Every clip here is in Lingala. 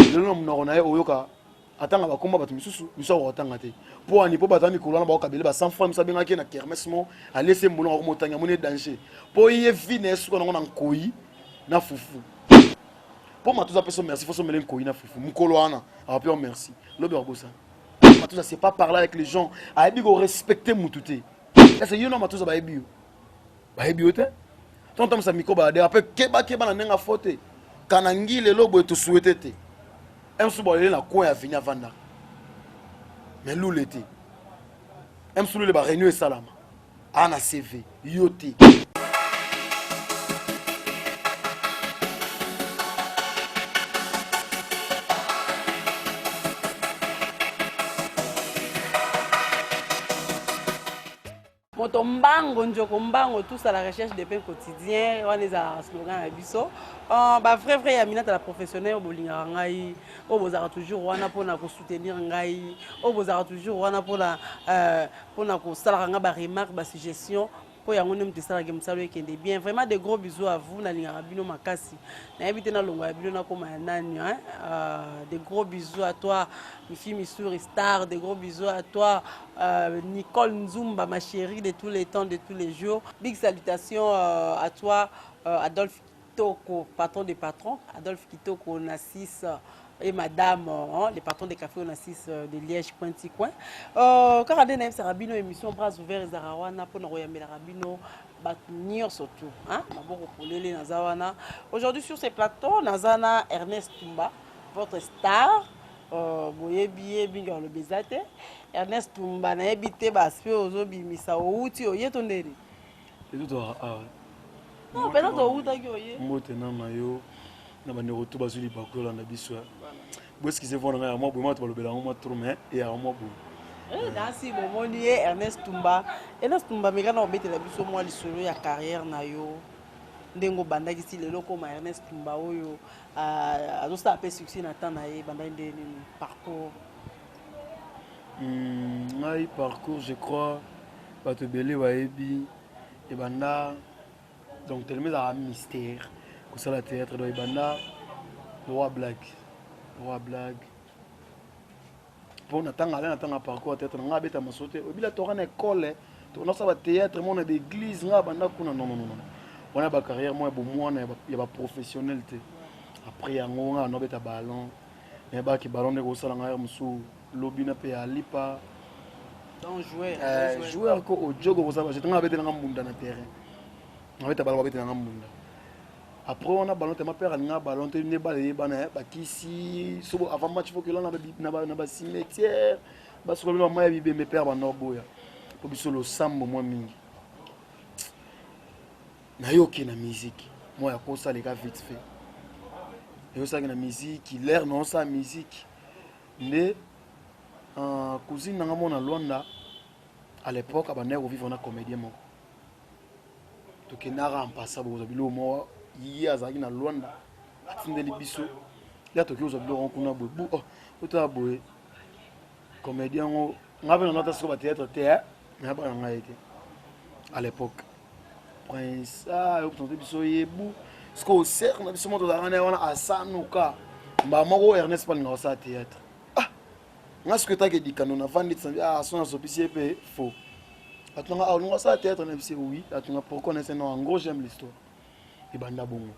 Lelo na monoko na ye oyoka atanga bakomba bato misusu, misusu akotanga te. Mpo ani mpo bato ya mikolo wana bakokabele ba 100 francs, misusu abengaki ye na kermesse moko, alesi ye mbolongo akomotangi amoni ye danger. Mpo ye vie na ye suka nango na nkoyi na fufu. Mpo Matuza apesa merci, faut somele nkoyi na fufu. Mokolo wana akopi yo merci. Lobi akobosana. Matuza c'est pas parler avec les gens, ayebi ko respecter mutu te. Est-ce que yo na Matuza bayebi yo? Bayebi yo te? Tant tamisa micro balade après keba keba na ndenge afo te. Kanangi lelo boye to souhaiter te. Msu bolele na coin ya avenue avandaka. Mais lule te. Msu lule ba réunion esalama. Ana CV yo te. Moto mbango njoko mbango tous à la recherche de pain quotidien wana ezalaka slogan na biso uh, ba vrai vrai ya minata la professionnel oyo bolingaka ngai oyo bozalaka toujours wana mpona kosoutenir ngai oyo bozalaka toujours wana mpona mpona euh, kosalaka ngai ba remarque ba suggestion mpo yango nde moto esalaka mosala ekende bien. Vraiment de gros bisous à vous, nalingaka bino makasi, nayebi te nalongwa ya bino nakoma ya nani hein? De gros bisous à toi Mifi Missouri Star, de gros bisous à toi Nicole Nzumba ma chérie de tous les temps de tous les jours. Big salutation à toi Adolphe Kitoko, patron des patrons, Adolphe Kitoko Nassis et madame hein, les patrons des cafés Onassis de Liège coin ti coin. Kaka nde nayebisaka bino émission bras ouverts ezalaka wana mpona koyambelaka bino bato nyonso tout hein, maboko polele naza wana. Aujourd'hui sur ce plateau naza na Ernest Tumba, votre star. Boyebi ye mingi aloba eza te. Ernest Tumba nayebi te ba aspect ozobimisa outi oye to ndeni? Non, peut-être outaki oye. Mbote na na yo na bandeko to bazwi libaku olanda biso. Bo excusez vous na ngai ya mwa boye, bato balobela yango mwa trop mais eyaka mwa boye. Nasi bomoni ye Ernest Tumba. Ernest Tumba meka na obetela biso mwa lisolo ya carrière na yo ndenge obandaki ti lelo okoma Ernest Tumba oyo azosala mpe succès na temps na ye, ebandaki nde nini parcours? Ngai parcours je crois bato ebele bayebi ebanda donc tellement ezalaka mystère kosala théâtre, donc ebanda roi blague, roi blague mpo natanga ala natanga parcours ya théâtre na ngai abeta maso te obila toka na école tokona ba théâtre mona ba église ngai abanda kuna non non non wana ba carrière moko ya bomwana ya ba professionnel te. Après yango ngai nabeta ballon, nayebaki ballon nde kosala ngai mosusu lobi na mpe ya lipa. Donc joueur, joueur ko ojogo kosala ba ngai abetelanga mbunda na terrain, nabeta ballon babetelanga mbunda. Après wana ballon te ma père alinga ballon te nde bale yebana bakisi sobo avant match faut que là na ba cimetière basuka bino bamaya bibembe père banda oboya po biso losambo mwa mingi nayoki na musique mwa ya kosaleka vite fait eyosalaki na musique l'air naosala musique nde cousine nanga mona Luanda à l'époque abandaki kovivre na comédien moko tokendaka en passant bokozwa biloko moko ye azalaki na Luanda atindeli biso ya toki kozwa biloko yango kuna boye bu oh otala boye comédien yango nga mpe nanata siko bathéâtre te nayaba na ngai te à l'époque prince yokotonte biso yebu siko osere na biso moto ozalaka na ye wana asanuka mbala moko Ernest palinga kosala théâtre ah nga siko etaki edikano navandi ti ah so nasopisi ye mpe faux atunga ah olinga osala théâtre na biso oui atunga pourquoi na non en gros j'aime l'histoire ebanda bongo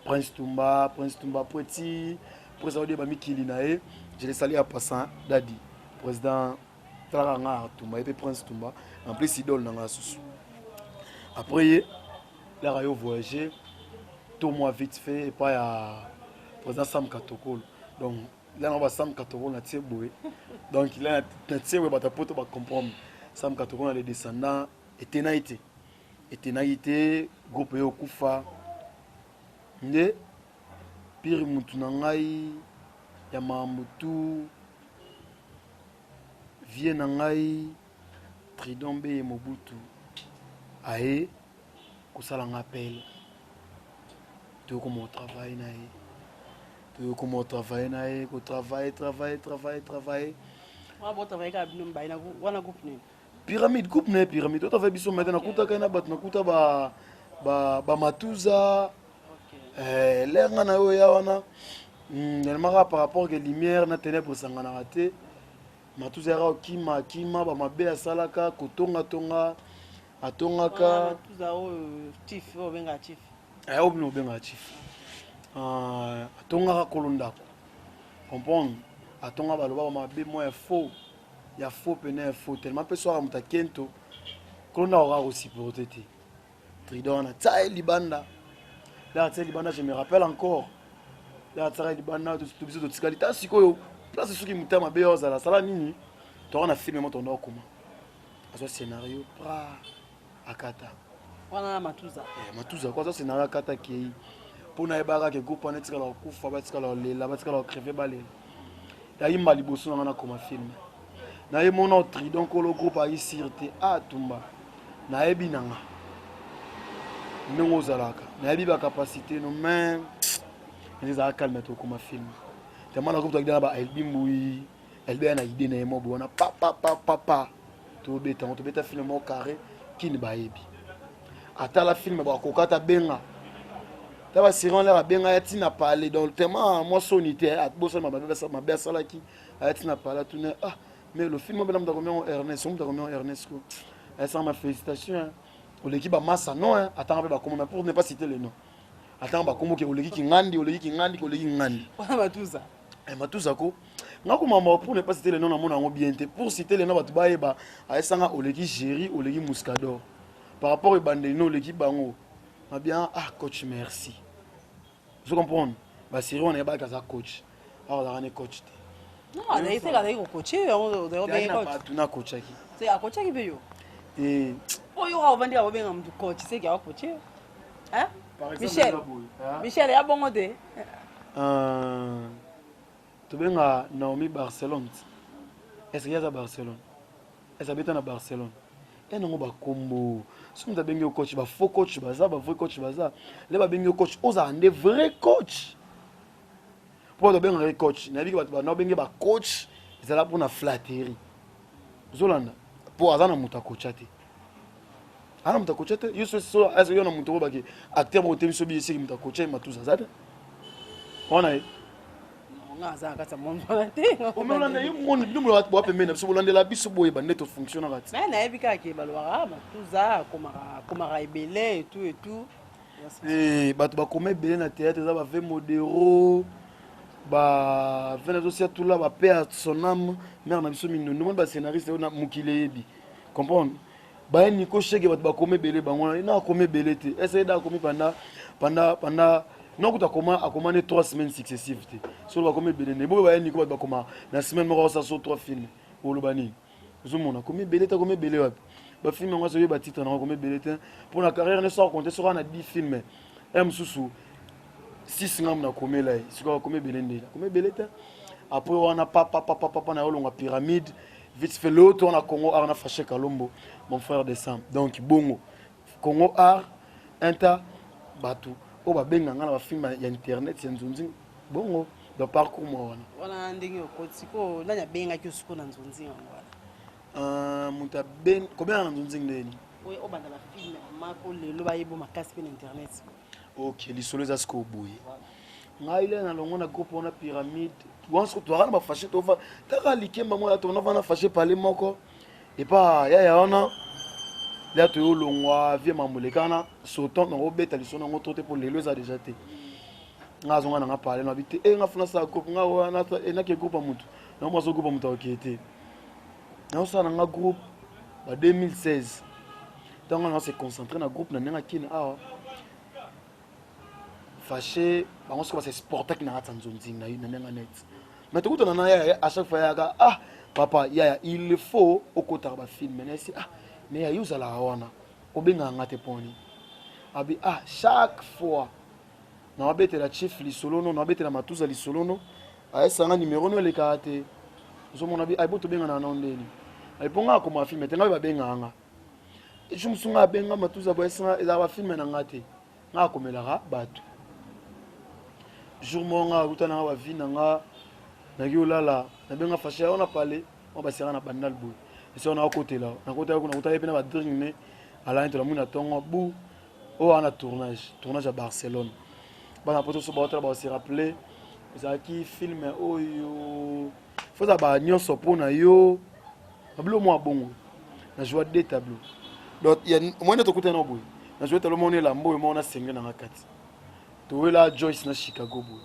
Prince Tumba, Prince Tumba Poeti, président de bamikili na ye, je le salue en passant Dadi, président talaka nga Tumba ye pe Prince Tumba, en plus idole na nga susu. Après ye laka yo voyager to moi vite fait et pas ya président Sam Katokolo. Donc là on va Sam Katokolo na tie boye. Donc là na tie boye bato poto ba comprendre. Sam Katokolo na les descendants etenaki te. Etenaki te groupe ye okufa nde pire mutu na ngai ya makambo tu vie na ngai Tridon Beye Mobutu aye kosala nga appel toyokoma kotravaille na ye toyokoma kotravaille na ye kotravaille travaille travaille travaille wana groupe nini? Pyramide groupe na ye pyramide otravaille biso mete nakutaka ye na bato nakuta ba matuza lere nga na yo ya wana. Tellement kaka par rapport ke lumière na ténèbre esanganaka te. Matuza yaka okima akima bamabe asalaka kotongatonga atongaka. Matuza oyo chief, oyo obengaka chief. Oyo bino obengaka chief. Atongaka kolo ndako, comprendre, atonga baloba bamabe mwa ya faux, ya faux pene, ya faux tellement mpe soka moto akento kolo ndako kaka kosupporte te. Tridon wana tia ye libanda, laka tia libanda. Je me rappelle encore, laka tiaka ye libanda, biso totikali ta sikoyo place. Soki moto ya mabe oyo azala asala nini, toka na film mo tonda okoma azwa scénario pra akata. Wana na Matuza? Eh, Matuza ko azwa scénario akata, akei mpo nayebaka ke groupe wana etikala kokufa, batikala kolela, batikala kocrever, balela. Yayimba liboso na nga nakoma film naye mona Tridon kolo groupe ayisir te atumba. Nayebi na nga ndenge ozalaka, nayebi bacapacité no, mais ezalaka calme. Tokoma film tellement na groupe tokida na ba Elbi Mbui. Elbi aya na idée na ye mobo wana papapapapa, tobeta yango, tobeta film moko carré kini bayebi. Atala film bakoka ata benga ta basiran lere abenga ya ntina pale. Donc tellement mwa soni te bosala mabe asalaki, aya ntina pale atuna: "Ah, mais le film obena moto akomi yango Ernest, moto akomi yango Ernest ko esanga ma félicitation, oleki bamasa non." Atanga mpe bakoma, mais pour ne pas citer le nom, atanga bakombo ke oleki kingandi, oleki kingandi, oleki kingandi. Wana Matuza? Matuza ko nga komamba pour ne pas citer le nom, namona yango bien te pour citer le nom, bato bayeba. Ayesanga oleki Géri, oleki Muscador par rapport ebandeli no, oleki bango ma bien. "Ah coach, merci." Ozo comprendre, basérie wana yebaki aza coach, awa azalaka ne coach te. Non, azalaki te, azalaki kocoacher yango. Bato nacoachaki. Acoachaki mpe yo. Oyo kaka ovandi akobenga motu coach, seki akocoacher. Michel, Michel ya bongo te. Tobenga Naomi Barcelone, est ce que ye aza Barcelone? Est ce abeta na Barcelone? E nango bakombo, soki moto abengi yo coach, bafaux coach baza, bavrai coach baza. Le babengi yo coach, ozala nde vrai coach, mpo bato babengaka ye coach. Nayebiki bato bana babenge bacoach ezala mpona flatterie. Ozolanda, mpo aza na moto akocha te, aza na moto akocha te. Yo so yo na moto oyo bake acteur moko te, biso bi eseki moto akocha ye. Matuza aza te wana ye. Nga aza na kati ya monde wana te. Olanda ye monde, bino boa pembeni na biso, bolandela biso boyeba nde tofonctionnaka ti. Mais nayebi kaka ke balobaka Matuza akomaka ebele et tout et tout. Bato bakoma ebele na théâtre eza bave modero, bave nazosia tula bape ya son âme mare na biso mindondo moni bascénariste oyo na mokili eyebi, comprendre, baye Niko Shege. Bato bakoma ebele bango wana na akoma ebele te. Ese da akomi pendant nokuta akoma ne 3 semaines successives te. Solo bakoma ebele nde boyo baye Niko, bato bakoma na semaine moko aosala so 3 films, oloba nini? Ozomona akomi ebele te. Akomi ebele wapi? Bafilm yango azoyeba titre nango, akomi ebele te. Mpo na carrière ne soki akonte, soki ana 10 film ya mosusu 6 ngambo nakomela ye, sikoyo akomi ebele ndenge akomi ebele te. Après wana papapapapa na olonga pyramide vite fait l'autre wana Congo Art na Faché Kalombo, mon frère de sang. Donc bongo Congo Art inta bato oyo babenga nga na bafilm ya internet ya nzonzi bongo. Donc parcours mwa wana. Wana ndenge okoti sikoyo, nani abengaki yo sikoyo na nzonzi yango wana? Moto kobenga na nzonzi ndeni? Oyo obanda bafilm mako lelo bayebo makasi mpe na internet. Ok, lisolo eza sikoyo boye: ngai le nalongo na groupe wana pyramide wana, siko toyaka na bafashe, tova taka likemba moko tona na fashe pale moko epa yaya wana lia toyolongwa vie mambo elekana soton nango obeta lisolo nango to te, mpo lelo eza deja te. Nga azonga nanga pale nabi te e nga funa sala groupe nga wana nake groupe ya motu nango mwaso groupe ya moto akokee te. Naosala nanga groupe ba 2016, ntango nga se concentre na groupe na ndenge akini awa Fashe bango soki basesportaki na kati ya nzonzingi na ndenge net. Mais tokutana na yaya à chaque fois, yayaka: "Ah papa yaya, il faut okotaka bafilm." Nayesi: "Ah mais yaya, ozalaka wana, obengaka nga te mponi?" Abi: "Ah, chaque fois nawabetela chief lisolo no, nawabetela Matuza lisolo no, ayesanga numero no elekaka te." Ozomona bi ayibo tobengana nao ndeni ayi mpo nga akoma film te. Nga mpe babengaka nga jour mosusu, nga abenga Matuza boye, esenga ezalaka bafilm na nga te, nga akomelaka bato. Jour moko nga akuta nanga bavi na nga, naki olala, nabenga Fashe wana pale mwa basera na Bandal boye, esi wana akotela nakota kuna, nakuta ye mpe na badrink ne alani. Tolamoni na ntongo bu oyo wana tournage ya Barcelone. Bana poto so baotala, base rappeler. Ezalaki film oyo foza ba nyonso mpo na yo, babilo mwa bongo. Na joua deux tableaux. Donc ya moi nde tokutana na boye. Na joua tableau moko na elamba oyo, moko na senge na nga kati. Towela Joyce na Chicago boye.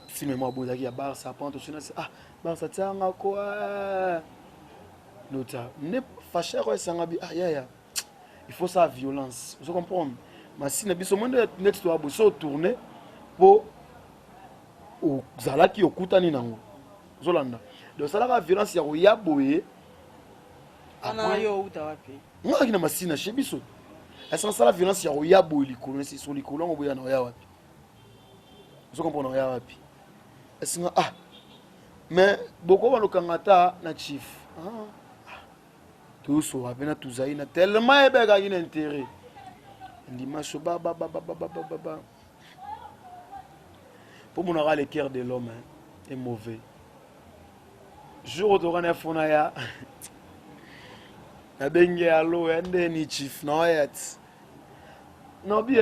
Film moko boye ezalaki ya Barça, pan tosina, ah Barça tianga ko nota nde Facher oyo esanga bi, ah yaya, il faut ça violence, ozo comprendre? Masi na biso moi neti toya boye, so tourner mpo ozalaki okutani nango, ozolanda. Donc osalaka violence ya koya boye. Wana yo outa wapi? Ngaki na masina chez biso. Asa nasala violence ya koya boye likolo, nesi so likolo yango boya na oya wapi? Ozo comprendre, oya wapi? Esinga ah mais boko balokanga ata na chief. Ah, toyosoka mpe na tozali na tellement ebekaki na intérêt ndima so ba ba ba ba ba ba ba ba mpo monaka le cœur de l'homme, hein, est mauvais. Jour oyo tokana efona ya nabengi alo ya ndeni chief na oya ti nabi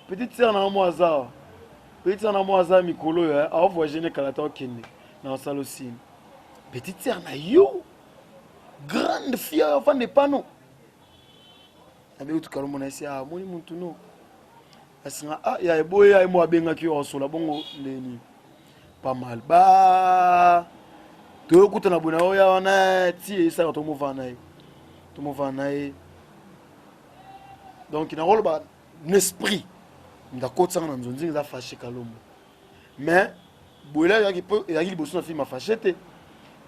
petite sœur na mo aza, petite sœur na mo aza mikolo oyo aovoyage ne kala ta okende na osala osini. Petite sœur na yo, grande fille oyo afanda epano, nabengi tukalo mona esi amoni muntu no asinga ah ya eboye ya mo abengaki yo asola bongo ndeni pas mal ba toyokutana boye na oya wana ti esaka tomovana na ye, tomovana na ye. Donc nakoloba n'esprit ndakotisanga na nzonzinga eza Fache Kalombo, mais boyela ezalaki mpo ezalaki liboso na film ya Fache te,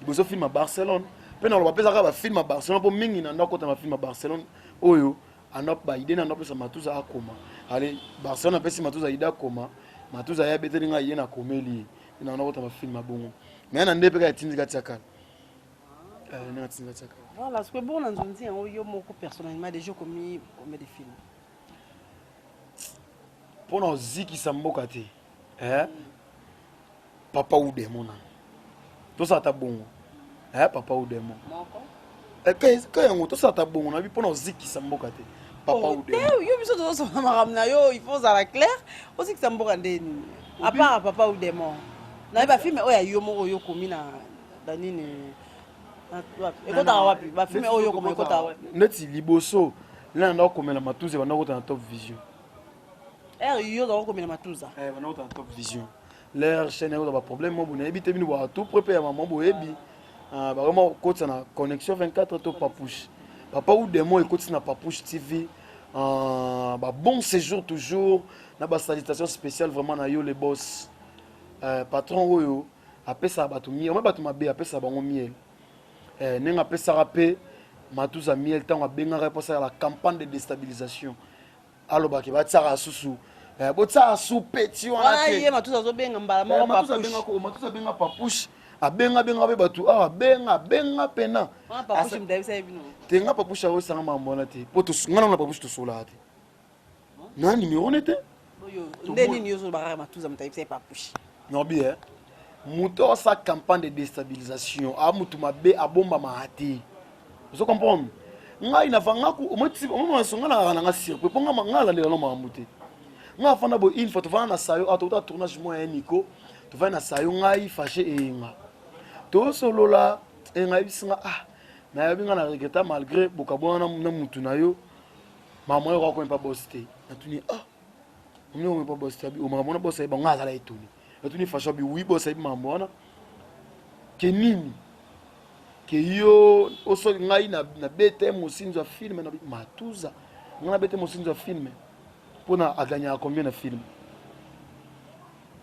liboso film ya Barcelone. Mpe nakoloba mpe ezalaka bafilm ya Barcelone, mpo mingi na ndakota na bafilm ya Barcelone oyo ando baide na ando apesa Matuza akoma. Ale Barcelone apesi Matuza ide akoma, Matuza ye abeteli ngai ye nakomeli ye na ando akota bafilm ya bongo. Mais na nde mpe kaka etindika tia kala, ndenge atindika tia kala. Voilà, parce que bon, na nzonzi yango, yo moko personnellement déjà okomi combien de films? Mpona ozikisa mboka te, eh? Papa ou Démon nano tosala ta bongo, eh? Papa ou Démon. Moko. Eh, ka yango tosala ta bongo nayebi mpona ozikisa mboka te, Papa Oh, ou te Démon. Yo biso tozosala makambo na yo, il faut ozala clair. Ozikisa mboka nde nini? À part Papa ou Démon, nayebi bafilm oyo ya yo moko oyo okomi na nini, wapi ekotaka, wapi bafilm oyo okoma ekotaka wapi? Neti liboso lena nda okomela Matuza, banda okota na Top Vision. Ere yo ozala kokomela Matuza? Eh, banda okota na Top Vision. Leur chaîne ekota baproblème mo boye, nayebi te. Bino bwaka tout près mpe ya mama boyebi. Ah, bakoma kokotisa na Connexion 24 to Papouche. Papa ou Démon ekotisi na Papouche TV. Ah, ba bon séjour toujours na basalutation spéciale vraiment na yo le boss, patron oyo apesaka bato miel, ome bato mabe apesaka bango miel. Ndenge apesaka mpe Matuza miel ntango abengaka mpo asalaka campagne de déstabilisation, alobaki batiaka susu, botiaka su peti wana wana te. Ye Matuza azobenga mbala moko. Matuza. Papouche. Matuza abenga Papouche, abenga benga mpe bato awa, abenga abenga mpena. Wana Papouche moto ayebisa ye bino? Te, nga Papouche aosanga makambo wana te, po nga nano na Papouche tosolaka te na numero ne te. Oyo nde nini yo ozolobaka Matuza moto ayebisa ye Papouche? Nabi moto asala campagne de déstabilisation, a motu mabe abombamaka te, ozo comprendre? Ngai navangaku omomaso, ngai nakaka nanga surpris mpo ngai alandela no makambo te. Ngai afanda boye, une fois tovanda na sayo awa, tokota tournage moko ya Nico, tovandi na sayo, ngai Fashe eyenga tosolola, eyenga ayebisi nga: "Ah, nayebi ngai na regretta malgré bokabwana na mutu na yo, makambo oyo okomi pa boss te." Natuni: "Ah, omoni okomi pa boss te?" Abi makambo wana boss ayeba. Ngai azala etoni, natuni Fashe, abi: "Oui, boss ayebi makambo wana." Ke nini ke yo osoli ngai na bete mosinzo ya film na Matuza? Ngai na bete mosinzo ya film mpona aganyaka combien na film?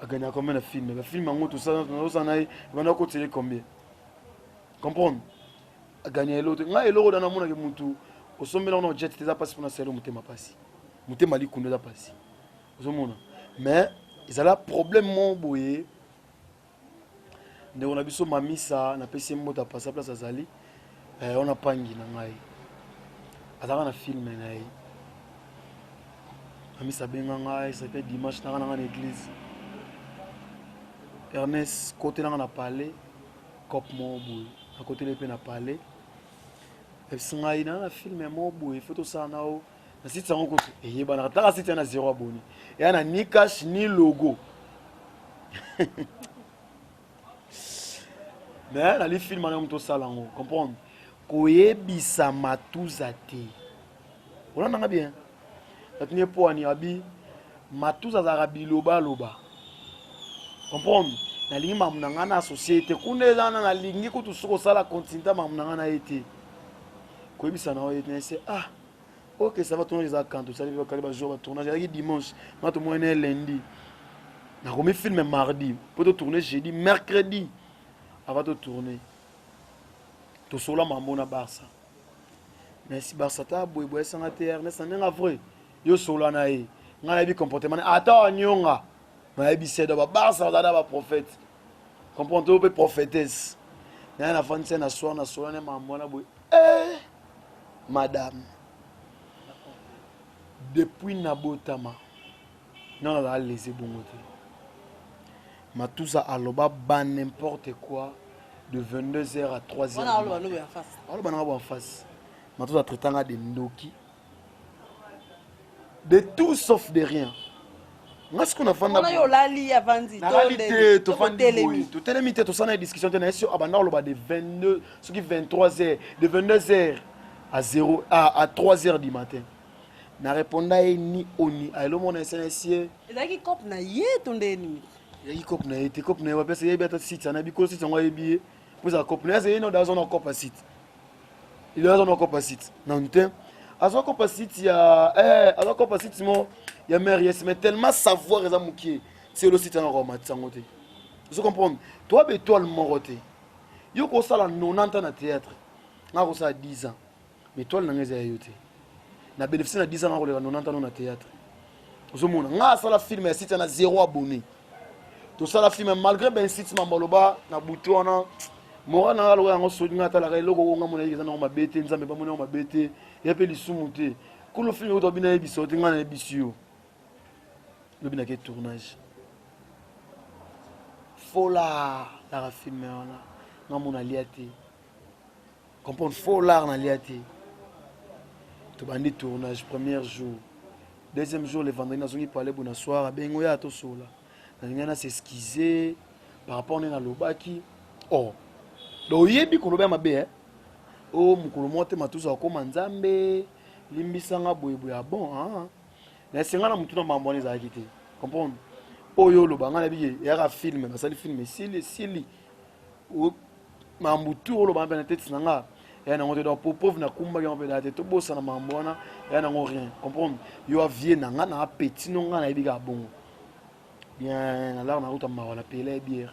Aganyaka combien na film? Bafilm yango tosala na ye ebanda kotele combien? Comprendre, aganya eloko te. Ngai eloko da namonaki mutu osombela ngo na jet te, eza mpasi mpona selo motema mpasi, motema likundu eza mpasi, ozomona. Mais ezala problème moko boye. Ndeko na biso Mamisa, napesi ye mbote, apasa place azali, wana pangi na ngai azalaka na film na ye. Mamisa abenga ngai, c'était dimanche, nanga nanga na église: "Ernest, kotelanga na palais cop moko boye." Nakoteli mpe na palais, ebisi ngai naa na film moko boye, faut tosala na o na site yango. Kutu eyebanaka, taka site ya na zéro abonné, eya na ni cash ni logo. Mais nali film wana moto osala yango, comprendre, koyebisa Matuza te. Olandanga bien, natuni ye mpo ani abi Matuza azalaka bilobaloba, comprendre. Nalingi makambo na ngai na associe te kuna, eza wana nalingi kutu soki osala continuité makambo na ngai na ye te, koyebisa na yo ye te. Nayese ah ok, ça va. Tournage eza quand? Tosali bakali bajour batournage ezalaki dimanche, nga tomoni na lundi, nakomi film mardi mpo totourne jeudi, mercredi avant totourne tosola mambo na Barça. Merci Barça, ta boye boye esanga te. Ernest na ndenge vrai, yo sola na ye, ngai nayebi comportement ata anyonga, nayebi sedo babarça bazala na baprophète, comprendre to mpe prophétesse naye. Nafandisa na soir, na sola na mambo wana boye. Eh, madame, depuis nabotama nga nazala lese bongo te. Matuza aloba ba n'importe quoi de 22h à 3h. Aloba nanga bo en face. Matuza traitanga de ndoki, de tout sauf de rien. Nga sikoyo nafanda yo olali, avandi? Nalali te, tofandi boye, totelemi te, tosala na discussion te. Na ye si abanda koloba de 22 soki 23 heures, de 22 heures à 0 à 3 heures du matin, na réponda ye ni oni ayelo mona ese na esi ye. Ezalaki cope na ye to nde nini? Ezalaki cope na ye te. Cope na ye wapesa yebi ata site ana bikolo site yango ayebi ye mpo ezala cope na ye. Aza ye no aza na cope ya site, il aza na cope ya site nanu te, aza cope ya site ya aza cope ya site mo ya mare yes, mais tellement savoir eza mokie ti elo site yango akomatisa yango te. Ozo comprendre, toa étoile moko te. Yo kosala 90 ans na théâtre, nga kosala 10 ans, mais étoile na nga eza ya yo te. Na bénéficie na 10 ans, nga koleka 90 ans na théâtre. Ozomona nga asala film ya site na zéro abonné. Tosala film malgré ben site mambo aloba na butu wana, moral na nga aloka yango. Soki nga atalaka eloko oyo nga mona eza nango mabe te, Nzambe bamoni yango mabe te, ya mpe lisumu te. Kolo film oyo tobina yebisa yo te, nga nayebisi yo lobi nake tournage folar naka film wana, nga mona alia te, comprendre, folar nalia te. Tobandi tournage premier jour, deuxième jour, le vendredi, nazongi pale bo na soir, abengi oyo atosola, nalingai na s'excuse par rapport nde nalobaki. Oh, donc oyebi koloba ya mabe eh? O mokolo moko te Matuza akóma Nzambe limbisanga boyeboye. Ah bon, ah. Na esenga na motu na mambo wana ezalaki te, comprendre. Oyo oloba ngai nayebi eyaka film, basali film esili, esili mambo tu oloba mpe na tete na nga eya nango te. Donc po pauvre nakumbaki yango mpe te, tobosana mambo wana, eya nango rien, comprendre. Yo avie na nga na petit no, nga nayebi kaka bongo bien. Alar nakuta mawa na pela ye biere,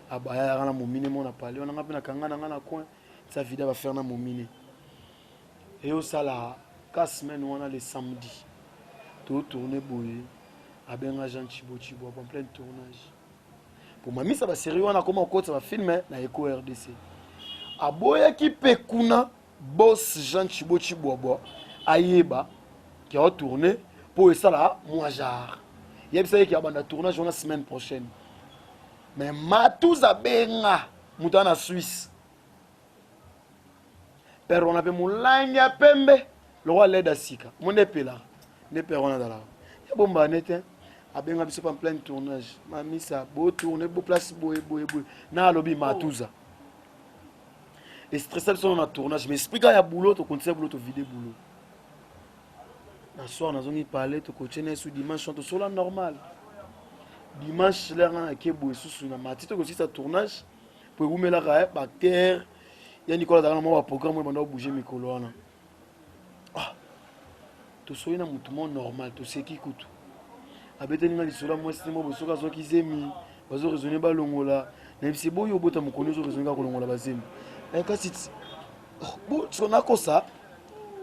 abayaka na momine mo na pale wana, nga mpe nakanga na nga na coin sa vida bafaire na momine. Eyosala ka semaine wana, le samedi totourne boye, abenga Jean Chibo Chibo en plein tournage po mamisa basérie wana akoma kokotisa bafilme na Eco RDC. Aboyaki mpe kuna boss Jean Chibo Chibwabwa ayeba ke aotourne mpo esala mwa genre, yebisa ye ke abanda tournage wana semaine prochaine. Mais Matuza abenga moto wana na Suisse, pere wana mpe molangi ya pembe lokola leda sika mo nde epelaka nde pere wana azalaka ya bombaka ne te. Abenga biso pa plein tournage, mamisa botourne bo place boye boye boye na alobi Matuza estressa biso na tournage, mais esprit kaka ya boulot, tokontinue boulot, tovide boulot. Na soir nazongi palais, tokotie na yesu dimanche wana, tosola normal. Dimanche lere nga nake boye susu na mati, tokosisa tournage po ewumelaka baacteur ya Nicolas azalaka na mwa baprogramme oyo banda obouge mikolo wana. Ah, tosoli na motu mo normal, toseki kutu, abeteli nga lisolo ya mwasi te mo boye, soki azwaki zemi bazo raisonne balongola. Nayebisi boyo obota mokoni, ozo raisonne kaka kolongola bazemi. Kasi siko nakosa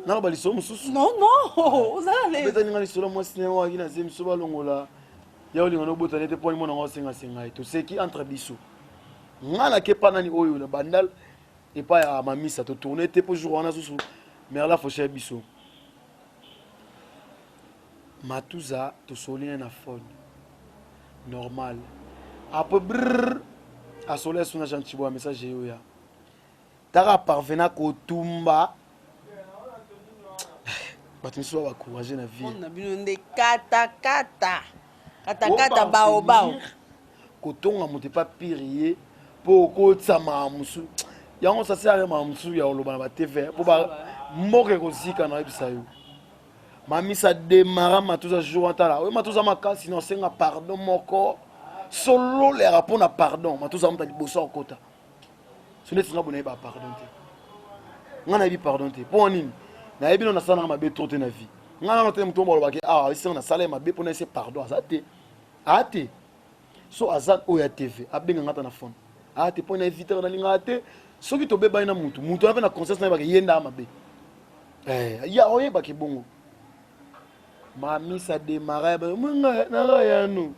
naloba lisolo mosusu. Non non, ozala. Abetani nga lisolo ya mwasi ne oyo aki na zemi, so balongola ya olinga nobota nete mpo mona ngo asengasenga ye. Toseki entre biso. Nga nake pa nani oyo na Bandal epai ya mamisa, totourne te mpo jour wana susu Merla foshe ya biso Matuza, tosoli na phone normal. Après brrr, asoli asu na Jean Chibo, message eyo ya taka parvena kotumba bato misusu bacourage na vie. Na bino nde katakata katakata baobao. Kotonga moto epa pire ye mpo okotisa makambo mosusu yango sasi aya makambo mosusu ya koloba na batv mpo mboka ekozika nayebisa yo. Mamisa demara matuza jour wana, tala oyo matuza makasi na osenga pardon moko sololera mpo na pardon. Matuza moto liboso akota so neti nga bo nayeba pardon te, nga nayebi pardon te. Mpo nini? Nayebi no nasalanga mabe trop te na vie. Nga nano te moto balobaki awa esenga nasala ye mabe mpo na ese pardon aza te, aa te. So aza oyo ya TV abenga nga ata na phone, aa te, mpo na éviter nalingaka te. Soki tobebani na mutu, mutu wana mpe na conscience nayebaka ye ndaa mabe. Ya oyebaki bongo. Mamisa demara nga nanga yano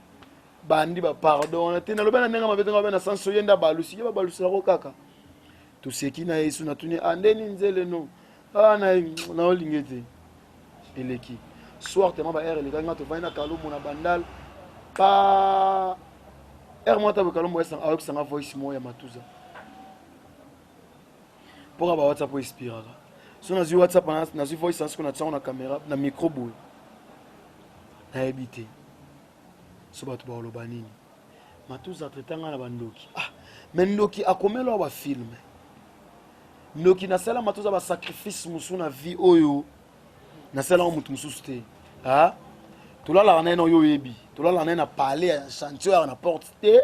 bandi bapardon wana te. Nalobi na ndenge mabe te, nga na sanso ye nde abalusi ye, babalusilako kaka. Toseki na Yesu, natuni a ndeni nzele no ah na naolingi te. Eleki soir tema ba heure elekaki, nga tovandi na Kalombo na Bandal pa heure moko ata boye. Kalombo ayokisanga voice moko ya Matuza mpoka ba WhatsApp oyo inspiraka. So nazwi WhatsApp, nazwi voice siko natiango na caméra na micro boye. Nayebi te so bato bakoloba nini. Matuza traita ngai na bandoki. Ah, mais ndoki akomela wa bafilm. Ndoki nasala Matuza basacrifice mosusu na vie oyo nasalaka moto mosusu te. Ah, tolalaka na ye na oyo oyebi, tolalaka na ye na palais ya chantier oyo na porte te.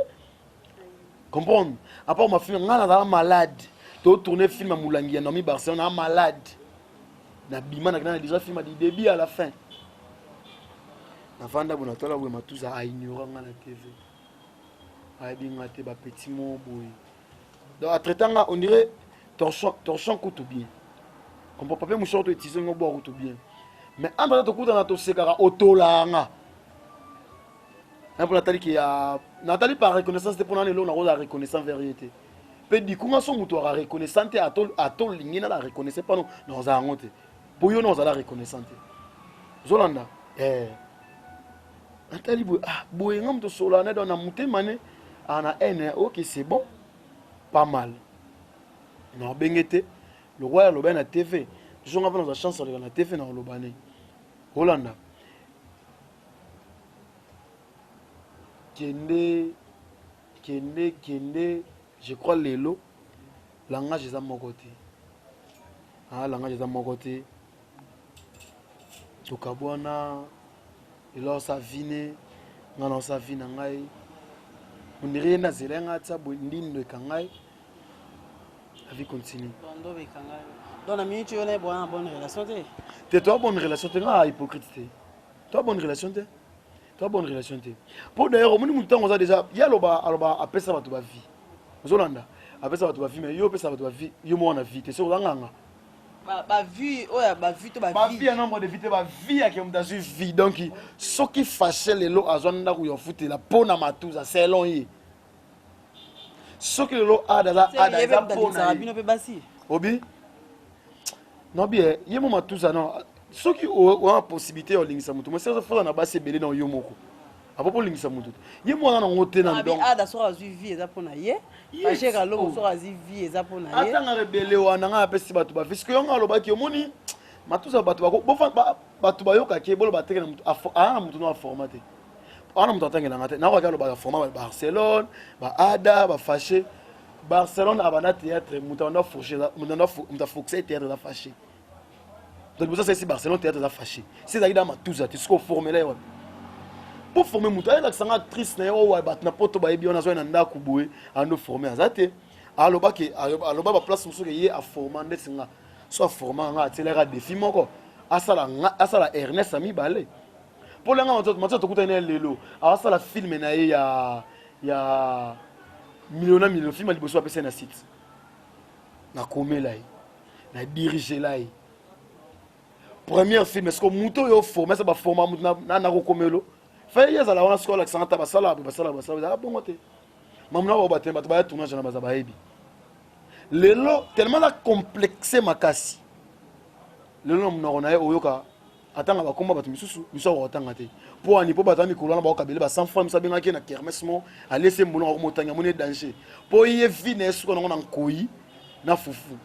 Comprendre, à part ma film, ngai nazala malade, totourne film ya molangi ya Naomi Barcelone, naa malade, nabima, nakenda na déjà film du début à la fin. Navanda boye, natala boye, Matuza aignora nga na TV, ayebi nga te. Bapeti moko boye, donc atraita nga on dirait torchon, torchon kutu bien comprend papier mouchoir to utiliser ngo bwa kutu bien. Mais entre tokutana, tosekaka, otolaka nga mpo natali ke ya natali par reconnaissance te. Mpona lelo nakozala reconnaissant vers ye te. Mpe dikunga so moto aka reconnaissant te, atolingi nala reconnaissant pano nakozala yango te. Mpo yo na ozala reconnaissant te, ozolanda natali boye, ah boye nga moto osola ne. Donc na motema ne na haine. Ok, c'est bon, pas mal. Na obenge te lokwa alobai na TV. Zonga mpe nazwa chance aleka na TV na koloba ne olanda kende kende kende. Je crois lelo langage eza moko te. Ah, langage eza moko te. Tokabwana lelo, aosa vie ne, ngai naosa vie na ngai. Ondire ye nde azela ye ngai atia boye ndindo eka ngai, la vie continue. Donc na minute oyo na boa na bonne relation te? Te, toa bonne relation te. Ngai hypocrite te, toa bonne relation te, toa bonne relation te. Mpo d'ailleurs omoni motu ntango oza déjà ye aloba, aloba apesa bato bavie, ozolanda apesa bato bavie, mais yo opesa bato bavie, yo moko na vie te. Soki oza nganga Bavie oyo bavie to bavie ya nombre de vie te, bavie yake moto azwi vie. Donc soki Fashe lelo azwa ndako ya futela mpo na Matuza selon ye, soki lelo ada aza ada, eza mpo na ye. Bino mpe basi. Obi nobi ye mo Matuza non. Soki oa possibilité ya olingisa motu mosi, foza na basi ebele na yo moko apo mpo olingisa motu te, ye mwana nango te na donc ada soki azwi vie eza mpo na ye, Fashe Kalongo soki azwi vie eza mpo na ye. Atanga rebele wana, ngai apesi bato bavie. Sikoyo yango alobaki, omoni Matuza, bato bato bayokaki boloba teke na motu aa na motu no aforma te, aa na moto atangelanga te. Nakokaki alobaka forma ba Barcelone, baada, bafashe Barcelone abanda théâtre, moto abanda fourche, moto afoxe théâtre eza Fashe. Donc liboso asalisi Barcelone théâtre eza Fashe. Si ezalaki da Matuza te, sikoyo formela ye wapi mpo forme moto ayelakisanga actrice na ye oyo bato na poto bayebi wana, azwai na ndako boye ando forme aza te. Alobaki, aloba baplace mosusu ke ye aforma ndeti nga. So aforma nga, atielaka défi moko asala nga, asala Ernest ya mibale. Mpo langa Matuza tokutani na ye lelo, asala film na ye ya milio na milio. Film ya liboso apesa ye na site, nakomela ye, na dirigela ye première film. Est ce que moto oyo forme asa baforma moto nakokomelo fa ye azala wana? Sikoyo alakisanga ta basala boye, basala, basala, ezala bongo te. Mamu na bao bato bato baya tournage na baza bayebi lelo tellement na complexe makasi. Lelo na monoko na ye oyoka atanga bakomba bato misusu, misu akoka kotanga te. Mpo ani? Mpo bato ya mikolo wana bakokabele ba 100 francs. Misu abengaki ye na kermesse mo alesi mbongo, akoma otangi, amoni ye danger. Mpo ye vie na ye suka nango na nkoi na fufu.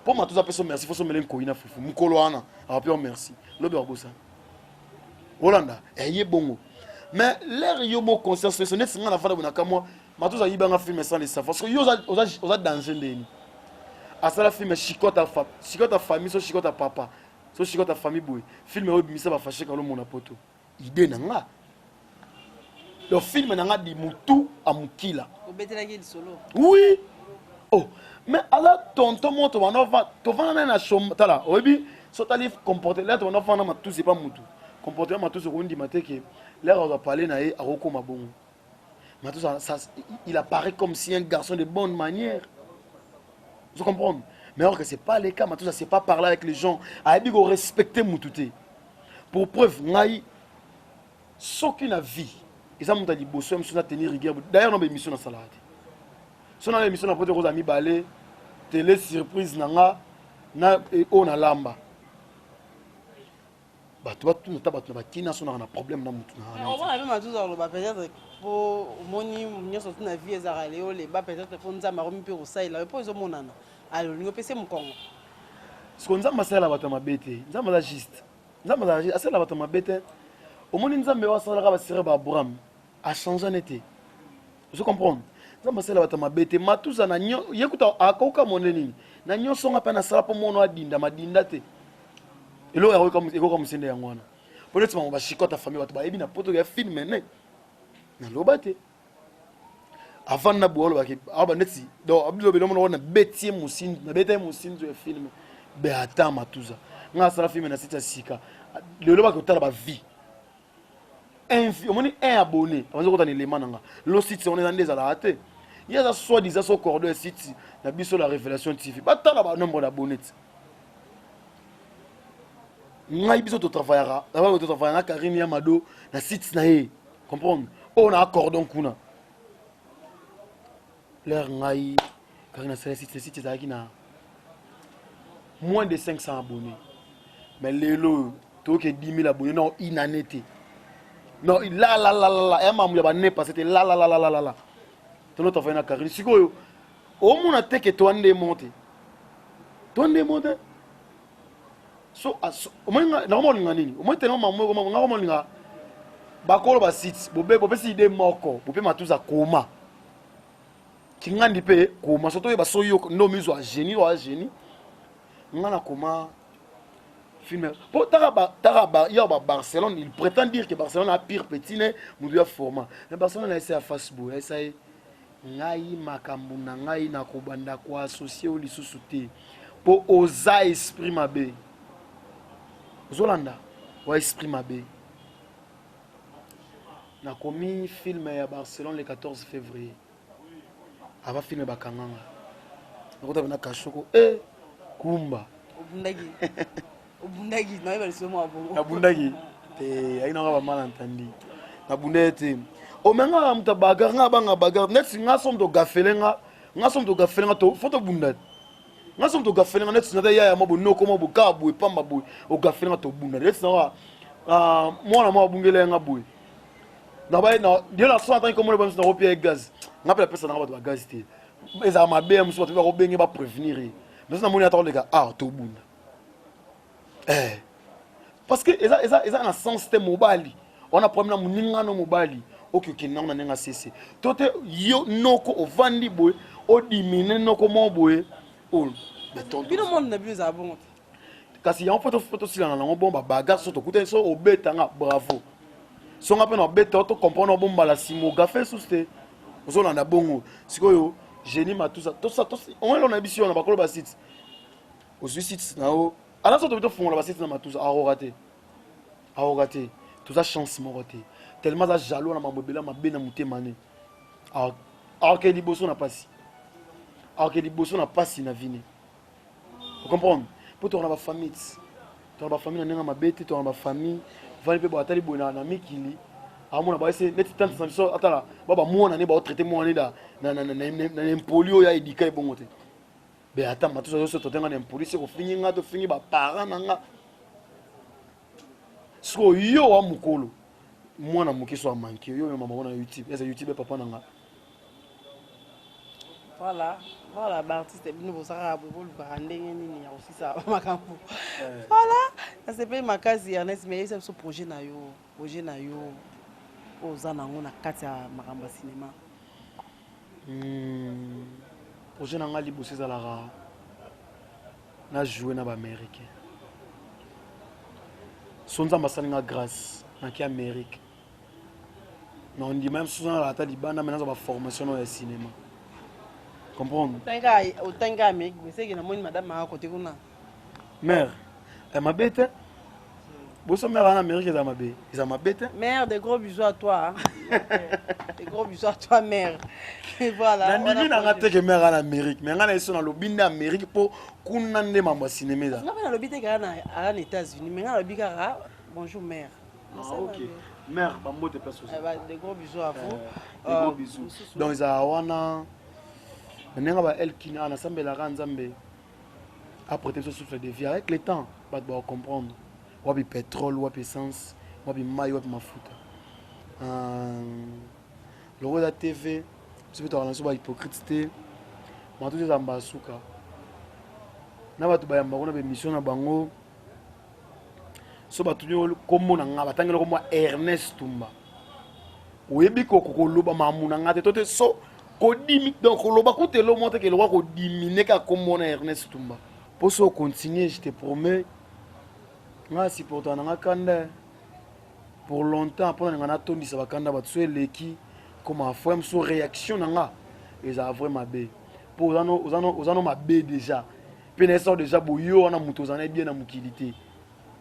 Mpo Matuza apesa merci, fo somele nkoi na fufu mokolo wana, awape yo merci, lobi akobosana. Olanda eye bongo. Mais l'air yo mo conscience so neti nga na fanda bona kamwa matoza yibanga film sans le savoir. Parce que yo oza oza oza danger ndeni. Asala film chicote fa chicote famille so chicote papa. So chicote famille boye. Film oyo bimisa ba fâché kalo mona poto. Idée na nga. Donc film na nga di mutu a mukila. Obetelaki lisolo. Oui. Oh, mais ala tonton moto bana va tovanda na chambre tala oyebi so tali comporter là to bana fanda matusi pas mutu. Comportement matusi okondima te ke l'air aza parler na ye akokoma bongo. Matusi ça, il apparaît comme si un garçon de bonne manière. Vous comprenez? Mais alors que c'est pas le cas, Matusi c'est pas parler avec les gens, ayebi ko respecter mutu te. Pour preuve ngai soki na vie eza moto ya liboso ya mosusu na tenir rigueur d'ailleurs na baémission nasalaka te so na émission na poto ekozala mibale télé surprise na nga na oyo nalamba bato batuna ata bato na bakina sonaka na problème na motu na mpe matuza koloba peut-être mpo omoni nyonso tu na vie ezalaka leo leba peut-être mpo nzambe akomi mpe kosalela yo mpo ezomonana ale olingi opese mokongo. Siko nzambe asalela bato ya mabe te, nzambe aza juste, nzambe aza juste, asalela bato ya mabe te. Omoni nzambe oyo asalaka basere ba Abraham achange ne te, ozo comprendre? Nzambe asalela bato ya mabe te. Matuza na nyo ye kuta akoka monde nini na nyonso nga mpe nasala mpo mono adinda madinda te, eloko ekoka mosende yango wana mpo neti bango bashikota famille bato bayebi na poto ya filme ne naloba te avant na boye alobaki awa neti donc abilobeli omona na beti ye mosinzo na beta ye mosinzo ya filme be ata matuza nga asala filme na site ya sika lelo baki kotala ba vie un vie omoni un abonné abanzi kota na elema na nga lelo site wana eza nde ezalaka te ye aza soit disant so cordon ya site na biso la révélation TV batala ba nombre d'abonné ti ngai biso totravaillaka totravaillaka na Karine ya Mado na site na ye comprendre oyo na cordon kuna leur ngai Karine asala site site ezalaki na moins de 500 abonnés mais lelo toyoki 10 000 abonnés non une année te non la la la la la ya mamu ya bane passé te la la la la la la tono travaille na Karine sikoyo omona te ke toa nde mo te toa nde mo te so omoni nakoma olinga nini omoni tena mamu nga koma olinga bakolo basite bobe bopesi ide moko bope matuza koma kingandi mpe koma so toyeba so yo nde omizwa génie oya génie nga na koma film po taka ba taka ba ya ba Barcelone il prétend dire que Barcelone a pire petit ne mutu ya format mais Barcelone a essayé face boy a essayé ngai makambo na ngai nakobanda koassocie yo lisusu te mpo oza esprit mabe ozolanda wa esprit mabe nakomi film ya Barcelone le 14 février ava film bakanganga nakota pena kashoko e eh, kumba obundaki obundaki nayeba lisusu mwa bongo nabundaki te ayi nanga ba mal entendu nabunda ye te ome nga moto bagar nga abanga bagar neti nga so moto ogafele nga nga so moto ogafele nga fo tobunda nga so moto ogafele nga neti nata yaya mwa bonoko mwa bokaa boye pamba boye ogafele nga tobunda neti nanga ah, mwana mwa abungela ye nga boye nabaye yo na so atangi komona bamisu nakopia ye gaz nga mpe napesa nanga bato bagaz te ezala mabe ya mosusu bato bakobenge baprevenir ye mais namoni ata koleka ah tobunda eh. Parce que eza, eza, eza na sens te mobali wana problème na moninga no mobali oki okende nango na ndenge asese to te yo noko ovandi boye odimine noko moko boye oyo bino monde na bino ezala bongo te kasi yango mpo tosilana nango bon babagar so tokutani so obeta nga bravo so nga mpe na obeta to comprendre bo mbala nsima ogafe susu te ozolanda bongo sikoyo génie matusa tosa omoni na biso na bakolo basite ozwi site na yo ala so tobi tofungola basite na matusa akoka te akoka te toza chance moko te tellement aza jaloux na mambo ebele mabe na motema ne akoke liboso na pasi akoke liboso na pasi na vine ocomprendre mpo toka na bafamille ti toka na bafamille na ndenge mabe te toka na bafamille vani mpe atali boye na mikili amona baese neti tante na biso atala ba bamwana ne baotraite mwana ne na impoli oyo aedika ebongo te be ata matusa nyonso totenga na impoli se kofingi nga tofingi baparent na nga sikoyo yo wa mokolo mwana moke so amanke yo yo mama na youtube eza youtube papa na nga. Voilà, voilà, baartiste bino bozalaka boye bolukaka ndenge nini ya kosisa makambo. Voilà, nasepeli makasi Ernest, mais yebisa biso projet na yo, projet na yo. Oyo oza nango na kati ya makambo ya cinéma? Projet na ngai liboso ezalaka na jouer na baaméricain. So Nzambe asali nga grâce, naki Amérique na ondima ye mosusu, nalala ata libanda, me nazwa baformation oyo ya cinéma, comprendre? Otangi kaka Amérique, beseke namoni madame aka kote kuna. Mare mabe te, boso mare wana Amérique eza mabe, eza mabe te. Mère, de gros bisous à toi, hein. De gros bisous à toi, mère. Et voilà. Nandimi nanga te ke mare wana Amérique, mais nga na ye so nalobi nde Amérique, mpo kuna nde mambo ya cinéma eza. Nga mpe nalobi te kaka aa na États-Unis, mais nga nalobi kaka bonjour mère. Ah, ok, mère, bambote place oza. Eh, de gros bisous à vous. De gros bisous. Donc ezala wana na ndenge ba Elkin a nasambelaka Nzambe aprêter biso souffle de vie. Avec le temps, bato bakocomprendre wapi pétrole, wapi essence, wapi mai, wapi mafuta. Loko eza TV, biso mpe tokala na biso bahypocrite te. Matuti eza mbasuka na bato bayamba kuna baémission na bango. So bato nio kombo na nga, batangeli kombo ya Ernest Tumba, oyebi koloba mamu na nga te to te. So kodimi, donc koloba kuta elo moko te ke lokwa kodimine kaka kombo na Ernest Tumba. Mpo so ocontinue, je te promets, nga supportaka na nga kanda pour longtemps, mpo na nga natondisa bakanda bato. So eleki koma fois mosusu, réaction na nga ezala vrai mabe, mpo oza no mabe déjà, mpe na esao déjà boyo wana. Moto oza na ye bien na mokili te,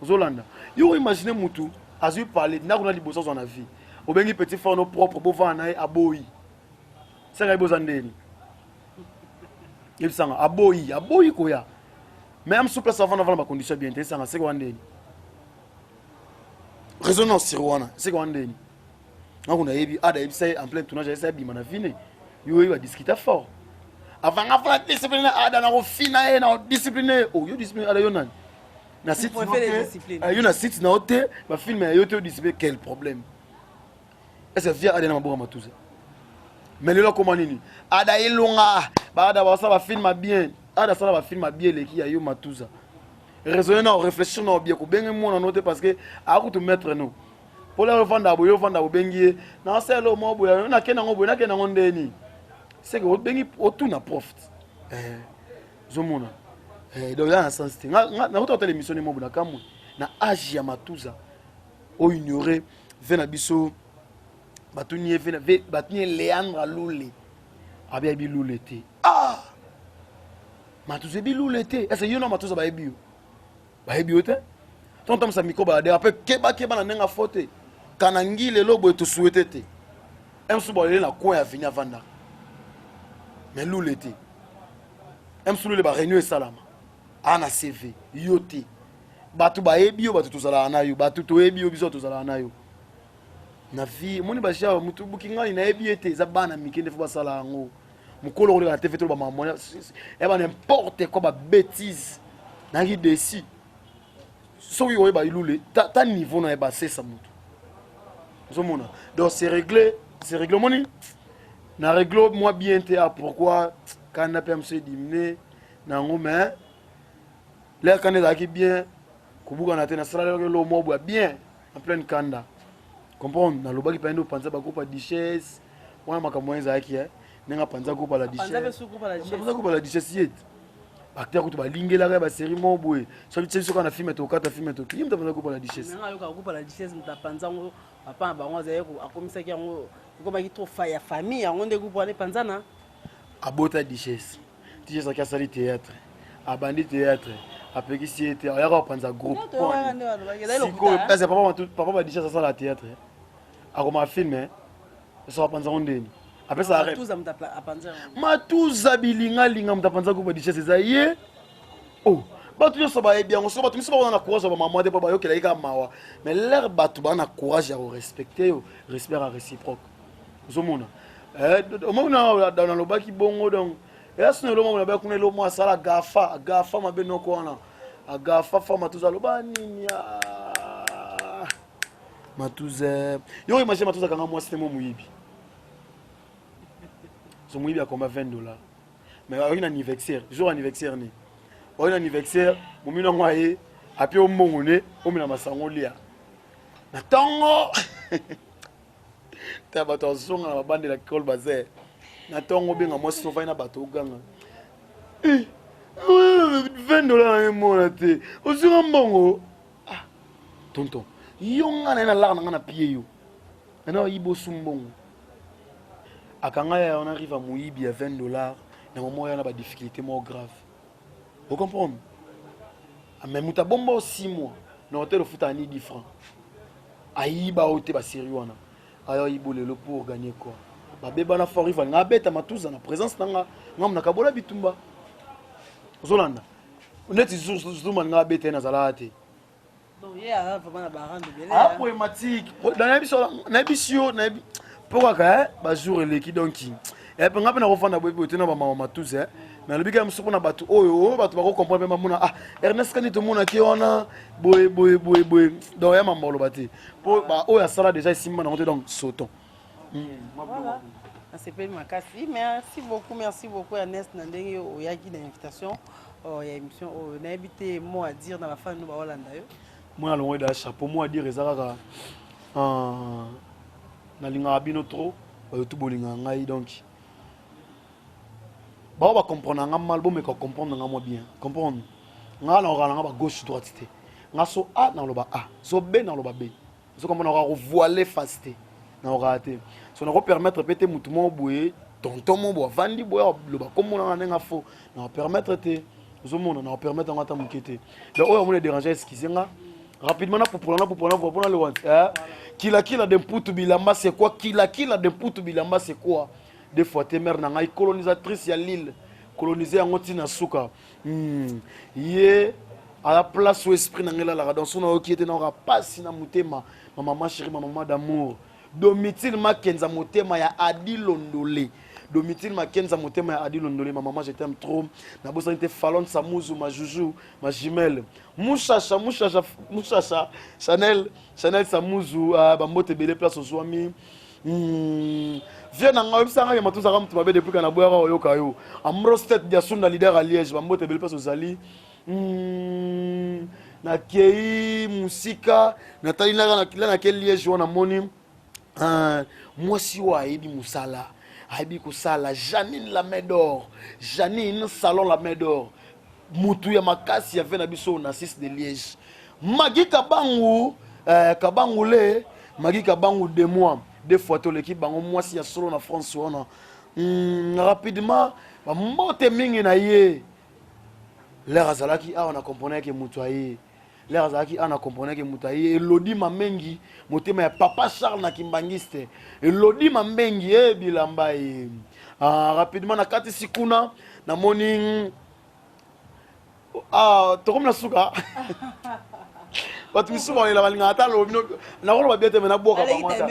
ozolanda yo. Oimagine mutu azwi pale ndako na liboso, azwa na vie, obengi petit frère no propre, bovanda na ye, aboyi. Saka ye boza ndeni, yebisanga aboyi, aboyi koya, mais amosu place avanda, avanda bacondition bien te. Esanga seke wana ndeni résonance sur wana, seke wana ndeni ngako nayebi ada ayebisa ye en plein tournage, ayebisa ye abima na vine. Yo oyebi badiscuta fort avant nga fana discipline na ada, na kofina ye, na discipline ye. Oh, yo discipline ada, yo nani na site? Yo na site na yo te, bafilme ya yo te, yo discipline, quel problème? Est ce que via ada na maboko ya Matuza? Mais lelo akoma nini? Ada elonga baada basala bafilme ya bien, ada asala bafilme ya bien eleki ya yo Matuza. Raisonner na réfléchir na bien, kobenge mwana no te, parce que akutu maître no mpo lero ovanda boye, ovanda, obengi ye na asala mwa boye, nakende yango boye, nakende yango ndeni, seke obengi otuna prof, ozomona. Donc eza na sens te. Nakuta kotala émission ne mobo na kamwe na age ya Matuza oyo ignore ve na biso. Batuni ye, batuni ye Léandre Lule, abi ayebi Lule te. Ah, Matuza ebi Lule te. Ese yo na Matuza bayebi yo, bayebi yo te. Ntango tamisa micro balade ape, kebakeba na ndenge afo te. Kanangi lelo boye, tosuete te mosusu balele na coin ya vini avandaka, mais Lule te. Mosusu Lule baréunion esalama aa na CV yo te. Bato bayebi yo, bato tozalaka na yo, bato toyebi yo, biso tozalaka na yo na vie. Omoni bagenre motu buki ngai nayebi ye te, eza bana mike nde fo basala yango. Mokolo koleka na TV to bamama ya ba n'importe quoi, babêtise, nayaki desi. Soki oyeba Lule ta niveau na ye, basesa motu, ozomona. Donc c'est réglé, c'est réglé. Omoni na réglo moi bien te. Ah, pourquoi kanda mpe mosu edimine na yango? Mais lere kanda ezalaki bien, kobukana te. Nasalaki elo moko boya bien en pleine kanda, comprendre. Nalobaki mpe nde opanza bagroupe ya Duchesse wana, makambo wana ezalaki ndenge apanza groupe ya la Duchesse, apanza groupe ya la Duchesse ye te. Baacteur kutu balingelaka ya basérie moko boye, soki tie biso kaka na filme, tokata filme, toki ye moto apanza groupe ya la Duchesse. Ayoka groupe ya la Duchesse, moto apanza yango, papa na bango azali, akomisaki yango, ekomaki trop fa ya famille yango nde groupe wana epanzana. Abota Duchesse, Duchesse aki asali théâtre, abandi théâtre, apekisi ye te, ayaka kopanza groupe. Sikoyo ese papa ba Duchesse asala théâtre, akoma filme, eso apanza ngo ndeni apesa Matuza bilingalinga. Moto apanza groupe ya Duchesse eza ye. Oh, bato nyonso bayebi yango. Soki bato miso bakona na courage ya bamama te, mpo bayokelaki kaka mawa. Mais lere bato baa na courage ya korespecte yo, respect ya réciproque, ozomona. Omoni, nalobaki bongo. Donc eya sino elo moko nabaya kuna, elo moko asala gafa, agafa mabe noko wana, agafa fa Matuza aloba nini? Matuza, yo imagine Matuza kanga mwasi te, mo moyibi, so moyibi akoma 20 dollars, mais ayoki na anniversaire, jour anniversaire ne oyo na anniversaire, momino yango aye apie ombongo ne omela masango, olia na ntongo. Ta bato azonga na babandela kol baze na ntongo obenga mwasi tofai na bato oganga 20 dollar na emona te ozwaka mbongo. Ah tonton, yo nga na ye na laka na nga na pie yo nana oyibi osu mbongo akanga ya wana arrive moyibi ya 20 $ na momo ya na badifficulté moko grave, ocomprendre? Mais moto abomba o 6 mois na hotel, ofutaka ni 10 francs, ayiba o te. Basérie wana aya oyibo lelo pour gagner quoi? Babebana fort. Rive alinga abeta matuza na présence na nga. Nga nakabola bitumba, ozolanda neti zuma alinga abeta ye, nazalaka te. Ah, problématique, nayebisi yo mpo kaka bajour eleki. Donc mpe nga mpe nakofanda boye boye te na bamama matuze. Nalobi kaka mosu mpona bato oyo bato bakocomprendre mpe bamona: ah, Ernest Kani, tomonaki wana boye boye boye boye. Donc ya mamba oloba te mpo oyo asala déjà esimba nango te. Donc sauton. Voilà, nasepeli makasi. Merci beaucoup, merci beaucoup Ernest na ndenge oyaki na invitation ya émission oyo. Nayebi te, mot à dire na bafani no baolanda yo? Mwana longo eda chapeau. Mot à dire eza kaka nalingaka bino trop, bato tu bolingaka ngai. Donc bao bacomprendre nga mal, bomeka comprendre nga mwa bien. Comprendre nga, nakoka na nga bagauche droite te. Nga so A, naloba A, so B, naloba B. Ozo comprendre? Nakoka kovoile face te, nakokaka te. So nakopermettre mpe te motu moko boye, tonton mo boye avandi boye, aloba kombo nanga ndenge afo, nakopermettre te. Ozomona, nakopermettre yango ata moke te. Donc oyo amoni déranger, excuse nga. Rapidement napupola, napupola mpona lewanti kilakila de mputu bilamba. C'est quoi kilakila de mputu bilamba? C'est quoi? Deux fois te mare na ngai, colonisatrice ya Lille, colonise yango ntina suka. Ye à la place où esprit na ngai elalaka. Donc so nayoki ete nayoka pasi na motema. Ma mama chérie, ma mama d'amour, Domitile Makenza, motema ya Adi Londole. Domitile Makenza, motema ya Adi Londole. Ma mama, je t'aime trop. Nabosani te Falon Samuzu, ma juju, ma jumelle, Mushasha, Mushasha, Mushasha Chanel, Chanel Samuzu, bambote ebele place ozwami. Vie na ngai, oyebisanga ke matuzaka moto mabe depuis kana boyaka oyoka yo. Ambrose Tete Diasunda, leader à Liège, bambote ebele place ozali. Nakei mosika, natali la nake Liège wana, namoni mwasi oyo ayebi mosala, ayebi kosala, Janine la main d'or, Janine Salon la main d'or, mutu ya makasi ya ve na biso na 6 de Liège. Magi Kabangu, Kabangu le Magi Kabangu de moi, deux fois toleki bango, mwasi ya solo na France wana. Rapidement bambote mingi na ye. Lere azalaki awa na comprendre ke moto aye. Lere azalaki awa na comprendre ke moto aye. Elodi Mamengi, motema ya papa Charles na Kimbangiste. Elodi Mambengi e bilamba ye. Rapidement nakatisi kuna, namoni tokomi na suka. Bato misusu balela, balingaka ata lobi nakoloba bien te, me nabwaka bango ata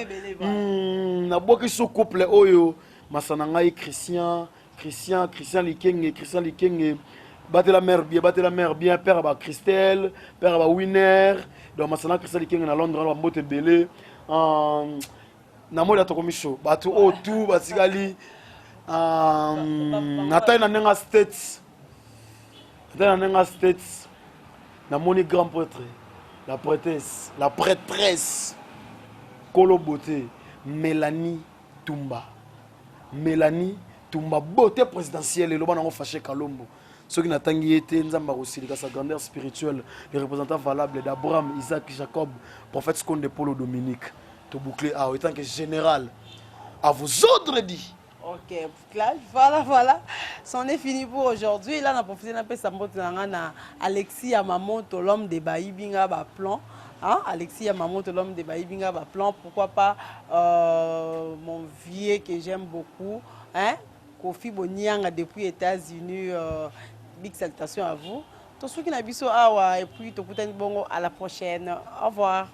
nabwaki so couple oyo masa na ngai Christian, Christian, Christian Likenge, Christian Likenge, batela mère bien, batela mère bien, père ba Christelle, père ba Winner. Donc masana Christian Likenge na Londres, ba mbote belé. Namoni atokomi chaud. Bato oyo tout batikali natali na ndenge States, natali na ndenge States, namoni grand prêtre, la prêtresse, la prêtresse Kolo Beauté, Mélanie Tumba, Mélanie Tumba, beauté présidentielle. Eloba nango Faché Kalombo, soki natangi ye te, Nzambe akosilika. Sa grandeur spirituelle, le représentant valable d'Abraham, Isaac, Jacob, prophète Skonde Polo Dominique. Tobouclé awa étant que général à vos ordres dit. Ok, clash, voilà, voilà. C'en est fini pour aujourd'hui. Là, on a profité d'un peu mbote na Alexis Yamamoto, l'homme de Baibinga, ba plan. Hein? Alexis Yamamoto, l'homme de Baibinga, ba plan. Pourquoi pas mon vieux que j'aime beaucoup, hein? Kofi Bonianga depuis États-Unis. Big salutation à vous. Tosuki na biso awa et puis tokutani bongo à la prochaine. Au revoir.